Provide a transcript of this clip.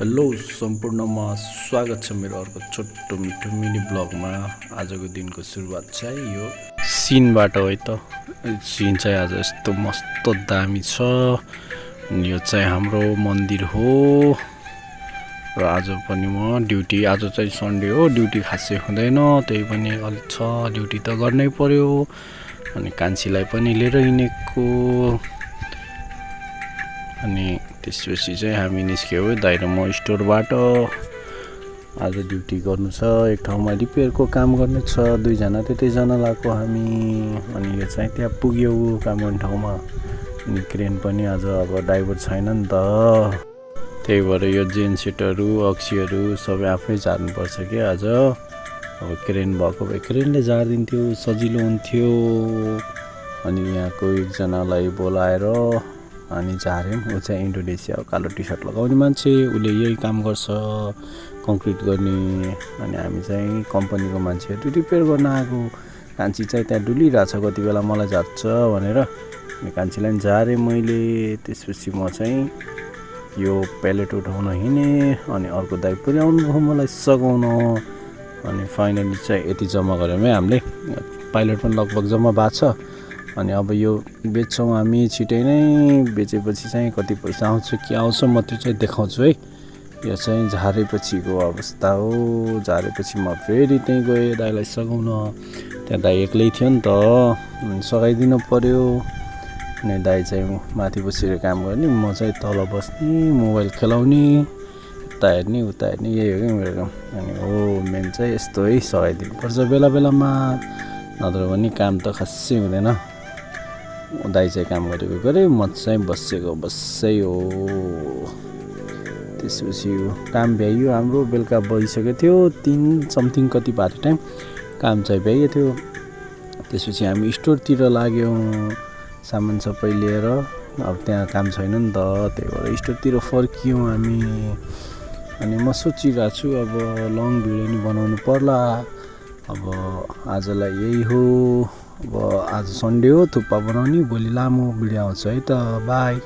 Hello सम्पूर्णमा स्वागत छ मेरो अर्को छोटो मिठो मिनी ब्लगमा। आजको दिनको सुरुवात चाहिँ यो सिनबाट हो त। सिन चाहिँ आज यस्तो मस्त दामी छ। यो चाहिँ हाम्रो मन्दिर हो र आज पनि म ड्युटी, आज चाहिँ सन्डे हो, ड्युटी खासै हुँदैन, त्यही पनि अलि छ, ड्युटी त गर्नै पर्यो। अनि कान्छीलाई पनि लिएर हिँडेको। अनि त्यसपछि चाहिँ हामी निस्क्यौँ दाइ र म स्टोरबाट। आज ड्युटी गर्नु छ, एक ठाउँमा रिपेयरको काम गर्ने छ, दुईजना त्यतैजना लागेको हामी। अनि यो चाहिँ त्यहाँ पुग्यौँ काम गर्ने ठाउँमा। अनि क्रेन पनि आज अब ड्राइभर छैन नि त, त्यही भएर यो जेन सेटहरू अक्सीहरू सबै आफै झार्नुपर्छ कि आज। अब क्रेन भएको भए क्रेनले झारिदिन्थ्यो, सजिलो हुन्थ्यो। अनि यहाँको एकजनालाई बोलाएर अनि झार्यौँ। ऊ चाहिँ इन्डोनेसिया कालो टी सर्ट लगाउने मान्छे, उसले यही काम गर्छ, कङ्क्रिट गर्ने। अनि हामी चाहिँ कम्पनीको मान्छेहरू रिपेयर गर्न आएको। कान्छी चाहिँ त्यहाँ डुलिरहेछ, कति बेला मलाई झार्छ भनेर। अनि कान्छीलाई पनि झारेँ मैले। त्यसपछि म चाहिँ यो प्यालेट उठाउन हिँडेँ। अनि अर्को दाइ पनि आउनुभयो मलाई सघाउन। अनि फाइनली चाहिँ यति जम्मा गऱ्यौँ है हामीले। पाइलट पनि लगभग जम्मा भएको छ। अनि अब यो बेच्छौँ हामी छिटै नै। बेचेपछि चाहिँ कति पैसा आउँछ के आउँछ म त्यो चाहिँ देखाउँछु है। यो चाहिँ झारेपछिको अवस्था हो। झारेपछि म फेरि त्यहीँ गएँ दाइलाई सघाउन। त्यहाँ दाइ एक्लै थियो नि त, सघाइदिनु पर्यो। अनि दाइ चाहिँ माथि बसेर काम गर्ने, म चाहिँ तल बस्ने, मोबाइल खेलाउने, यता हेर्ने उता हेर्ने, यही हो क्या मेरो काम। अनि हो मेन चाहिँ यस्तो है, सघाइदिनुपर्छ बेला बेलामा, नत्र भने काम त खासै हुँदैन। दाइ चाहिँ काम गरेको गरे, म चाहिँ बसेको बस्दै हो। त्यसपछि काम भ्याइयो हाम्रो। बेलुका भइसकेको थियो 3 समथिङ कति भएको टाइम, काम चाहिँ भ्याइयो थियो। त्यसपछि हामी स्टोरतिर लाग्यौँ सामान सबै लिएर। अब त्यहाँ काम छैन नि त, त्यही भएर स्टोरतिर फर्कियौँ हामी। अनि म सोचिरहेको छु अब लङ भिडियो नि बनाउनु पर्ला। अब आजलाई यही हो। अब आज सन्डे हो, थुक्पा बनाउने, भोलि लामो भिडियो आउँछ है त। बाई।